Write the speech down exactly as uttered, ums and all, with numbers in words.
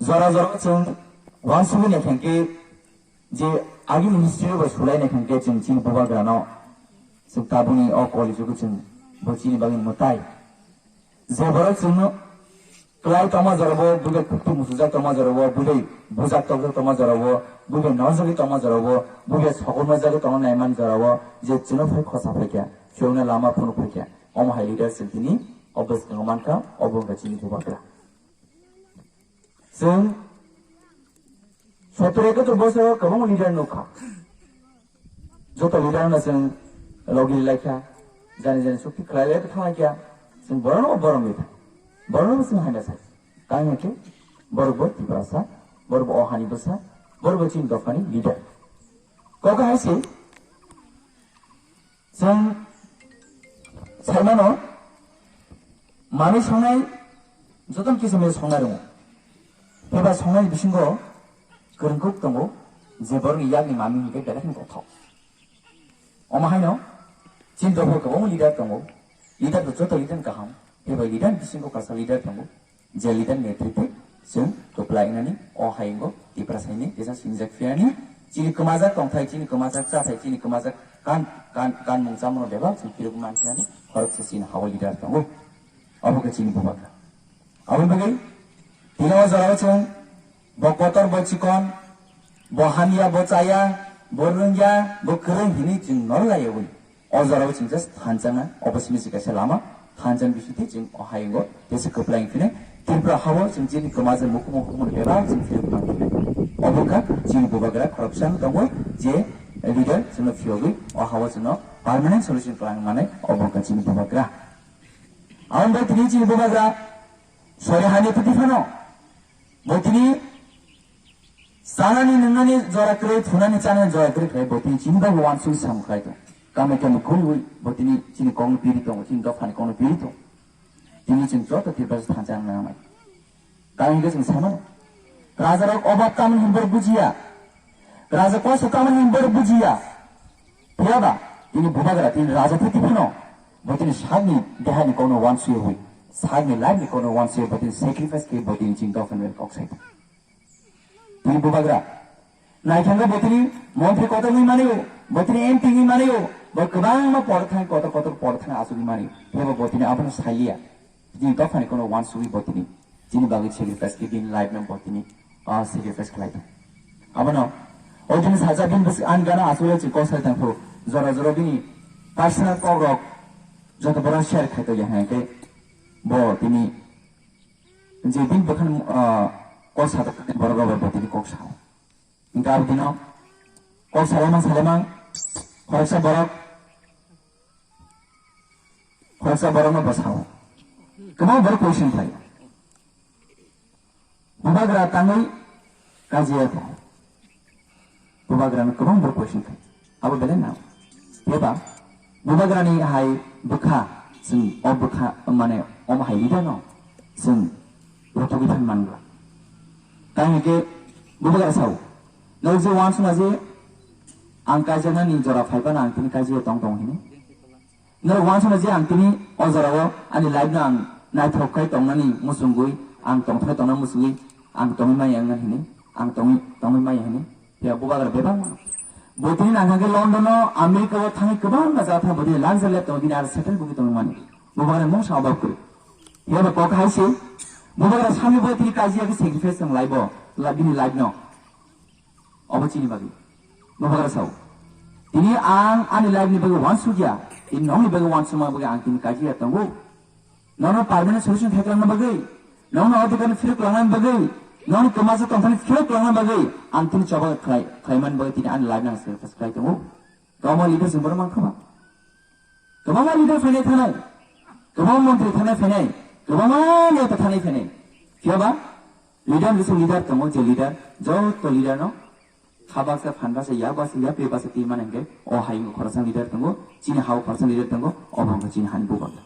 Jora jora chwng uansugwi naikha khe je agini history bai sulai naikha khe chwng chini bubagrano chwng tabukni o college o chwng bo chini bagwi mwtai. Je borok chwngno kwlai tongma jorabo, buibai kukti musujak tongma jorabo, buibai bujak tokjak tongma jorabo, buibai nojagwi tongma jorabo, buibai sokomorjagwi tongna naiman jorabo, je chwngno phai khosa phaikha, chwngno lama phunuk phaikha, omo hai leader chwng tini o bwskango mankha, obo wngkha chini bubagra. Chwng sottor ekatur bosoro kwbangma leader nukha. Joto leader no chwng logi laikha, jani jani chukti khlai lai thanglaikha. Chwng borokno borok ni borokno chwng hamya sai. Tang hwnkhe borok bo Tiprasa, borok bo o hani bwsa, borok bo chini dophani leader. Kok hai se chwng saimano manwi songnai jotono kisamwi songnai rwngo. Phiba songnai bisingo kwrwngkuk tongo je borokni yakni manwi hwnkhe belai kheno kothok. Omo haino chini dopha kwbangma leader tongo. Leader to joto leader kaham. Phiba leader bisingo kaisa leader tongo. Je leader netritwi chwng kwplai wngnani o hayungo Tiprasani kisa sinijak phiyani chini kwmajak tongthai, chini kwmajak chathai, chini kwmajak kan, kan, kanmung chamungno bebak chwng phirogwi manphiyani khoroksa chini hao leader tongo. Obo khe chini bubagra. Aboni bagwi tini o jorao chwng bo kotor, bo chikon, bo hamya, bo chaya, bo rwngya, bo kwrwng hinwi chwng norlaiwi. O jorao chwng just thanchana, obo simi se kaisa lama, thanchana bisingtwi chwng o hayungo tesa kwplai wngphine, Tripura hao chwng chini kwmajak mukhung mukhung bebak chwng phirwi tongphine. Obo wngkha chini bubagra khoroksa wng tongo, je leader chwngno phiyogwi o hao chwngno permanent solution kwlangwi manai, obo wngkha chini bubagra. Aboni bai tini chini bubagra sori hani phuti phano bo tini chanani nwngnani jora kwrwi, thunani chanani jora kwrwi khlai bo tini chini bagwi uansugwi samung khlai tongo. Kamai kamai khuriui bo tini chini kokno piri tongo, chini dophani kokno piri tongo. Tini chwng joto Tiprasa thansa wngna nangmani. Tamo hwnkhe chwng saimano. Rajarok obab tamni hwnba bujiya. Raja kosto tamni hwnba bujiya. Phiyaba tini bubagra tini raja phuti phano bo tini sakni dehani kokno uansuiwi, sakni life ni kokno uansuiwi bo tini sacrifice khe bo tini chini dophani kok sai. Tini bubagra naithangkha bo tini montri kotor wngwi manayo, bo tini M P wngwi manayo, bo kwbangma por thang kotor kotor por thang achugwi manayo. Phiyaba bo tini abono saliya. Bini dophani kokno uansugwi bo tini chini bagwi sacrifice khe bini life no bo tini, ah, sacrifice khlai tong. Abono o tini sajak bini bwswk ani gana aswk chini kok sai tong phuru jora jora bini personal kok rok joto borok share khai tong ya hwnkhe bo tini je bini bwkhani, ah, kok sa tong borok rok bai bo tini kok sao. Hwnkhe abo dino kok salaimang salaimang khoroksa borok, khoroksa borokno bwsao kwbang borok question khlai. Bubagra tangwi kajiya kho. Bubagrano kwbang borok question khlai. Abo belai nang. Eba bubagrani hai bwkha, chwng o bwkha mane omo hai leader no chwng rotogwi phan mangla. Tamo hwnkhe bubagra sao, norok je uansukna je ang kaijaknani jora phaiphano ang tini kaijakya tong tong hini. Norok uansukna je ang tini o jorao ani life no ang naithok khai tongnani muchungwi, ang tongthok khai tongna muchungwi ang tongwi maya wngna hini, ang tongwi, tongwi maya hini. Ya bubagra bebak mano. Bo tini nang hwnkhe London o, America o thangwi kwbangma jaga thang bo tini luxury life tongo, tini aro settle bwgwi tongwi mani. Bubagra mungsa obab kwrwi. Phiya ba kok hai se, bubagra sami bo tini kajiya khe sacrifice tong laibo, la-, bini life no. Obo chini bagwi. Bubagra sao. Tini ang ani life ni bagwi uansukya, tini nokni bagwi uansukma bagwi ang tini kajiya tongo. Nono permanent solution khaikhlangna bagwi, nono adhikar ni phirok kwlangna bagwi, nono kwmajak tongthani phirok kwlangna bagwi, ang tini choba khlai, khlaimani bagwi tini ani life no ang sacrifice khlai tongo. Kwbangma leader chwng bono mankha ba. Kwbangma leader phainai thanai, kwbangma montri thanai phainai, kwbangma neta thanai phainai. Phiya ba leader ni leader tongo, je leader, joto leader no kha baksa, phan baksa, yak baksa, yapri baksa twi mani hwnkhe o hayung khoroksa leader tongo, chini hao khoroksa leader tongo, obo hwnkhe chini hani bubagra.